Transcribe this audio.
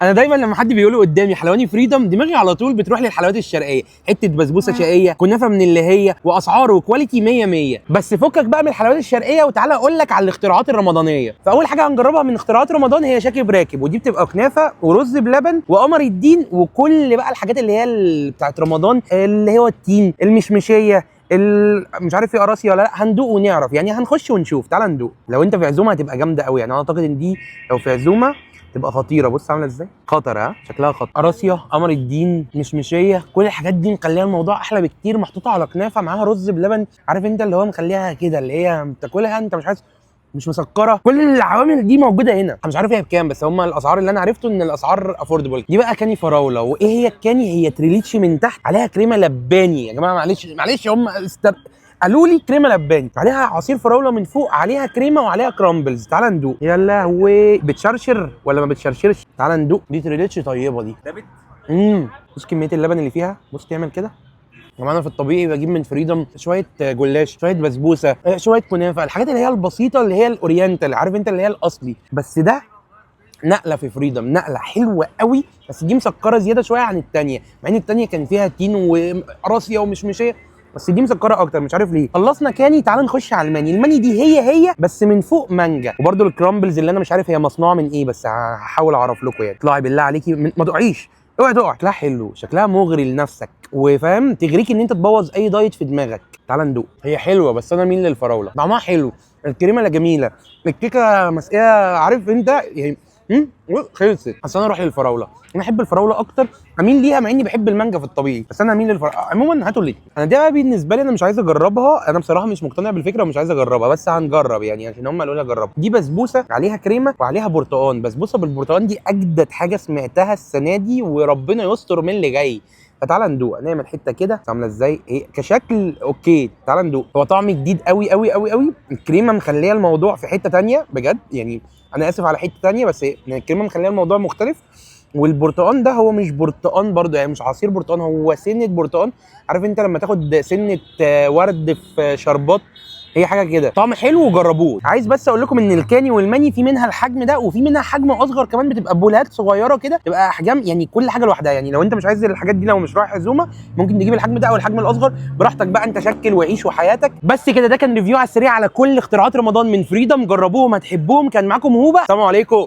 انا دايما لما حد بيقول قدامي حلواني فريدم، دماغي على طول بتروح للحلويات الشرقيه، حتة بسبوسه شرقيه، كنافه من اللي هي، واسعار و quality 100 100. بس فكك بقى من الحلويات الشرقية وتعالى اقول لك على الاختراعات الرمضانية. فاول حاجة هنجربها من اختراعات رمضان هي شاكب راكب، ودي بتبقى كنافه ورز بلبن وقمر الدين وكل بقى الحاجات اللي هي بتاعت رمضان، اللي هو التين، المشمشيه، مش عارف في قراصي ولا لا، هندوق ونعرف يعني، هنخش ونشوف. تعال ندوق. لو انت في عزومة هتبقى جامدة قوي يعني، انا اعتقد ان دي لو في عزومة تبقى خطيرة. بص عامله ازاي، خطر ها، شكلها خطر. قراصيه، قمر الدين، مشمشيه، كل الحاجات دي مخليها الموضوع احلى بكتير. محطوطة على كنافه معاها رز بلبن، عارف انت اللي هو مخليها كده اللي هي بتاكلها انت مش حاسس، مش مسكره. كل العوامل دي موجودة هنا. انا مش عارف هي بكام، بس هم الاسعار اللي انا عرفته ان الاسعار affordable. دي بقى كاني فراوله. وايه هي الكاني؟ هي تريليتشي من تحت عليها كريمة لباني. يا جماعة معلش معلش، هم قالوا لي كريمة لباني عليها عصير فراوله من فوق، عليها كريمة وعليها crumbles. تعال ندوق. يا لهوي، بتشرشر ولا ما بتشرشرش؟ تعال ندوق. دي تريليتشي طيبة دي. دابت. بص كمية اللبن اللي فيها، بص تعمل كده. يا جماعة انا في الطبيعي بجيب من فريدم شوية جلاش، شوية بسبوسه، شوية كنافه، الحاجات اللي هي البسيطة اللي هي ال oriental، عارف انت اللي هي الاصلي. بس ده نقله في فريدم، نقله حلوة قوي، بس دي مسكره زيادة شوية عن الثانية، مع ان الثانية كان فيها تين وقراصيه ومشمشيه، بس دي مسكره اكتر مش عارف ليه. خلصنا كاني، تعال نخش على الماني. الماني دي هي هي بس من فوق مانجا، وبرده ال crumbles اللي انا مش عارف هي مصنوعة من ايه، بس هحاول اعرف لكم يعني. اطلعي بالله عليكي ما تقعيش، اوعي تقع. شكلها حلو، شكلها مغري لنفسك، وفاهم تغريك ان انت تبوظ اي diet في دماغك. تعال ندوق. هي حلوة بس انا مين للفراوله، طعمها حلو، الكريمة لا جميلة، الكيكه مسقيه، عارف انت يعني. خلصت. بس انا اروح للفراوله، انا احب الفراوله اكتر، اميل ليها، مع اني بحب المانجا في الطبيعي، بس انا اميل للفراوله عموما. هاتوا لي انا دي بقى. بالنسبة لي انا مش عايز اجربها، انا بصراحة مش مقتنع بالفكرة ومش عايز اجربها، بس هنجرب يعني عشان هم قالوا لي اجربها. دي بسبوسه عليها كريمة وعليها برتقان. بسبوسه بالبرتقان دي اجدد حاجة سمعتها السنة دي، وربنا يستر من اللي جاي. فتعالى ندوق، نعمل حتة كده عامله ازاي ايه كشكل. okay تعالى ندوق. هو طعم جديد قوي قوي قوي قوي. الكريمة مخليه الموضوع في حتة تانية بجد يعني، انا اسف على حتة تانية، بس الكريمة مخليه الموضوع مختلف. والبرتقان ده هو مش برتقان برضه يعني، مش عصير برتقان، هو سنة برتقان، عارف انت لما تاخد سنة ورد في شربات، هي حاجة كده. طعم حلو وجربوه. عايز بس اقول لكم ان الكاني والماني في منها الحجم ده، وفي منها حجم اصغر كمان، بتبقى بولات صغيرة كده، تبقى احجام يعني كل حاجة لوحدها. يعني لو انت مش عايز الحاجات دي، لو مش رايح عزومة، ممكن تجيب الحجم ده او الحجم الاصغر براحتك بقى، انت شكل وعيش وحياتك. بس كده، ده كان review على السريع على كل اختراعات رمضان من فريدم. جربوهم هتحبوهم. كان معاكم هوبا، السلام عليكم.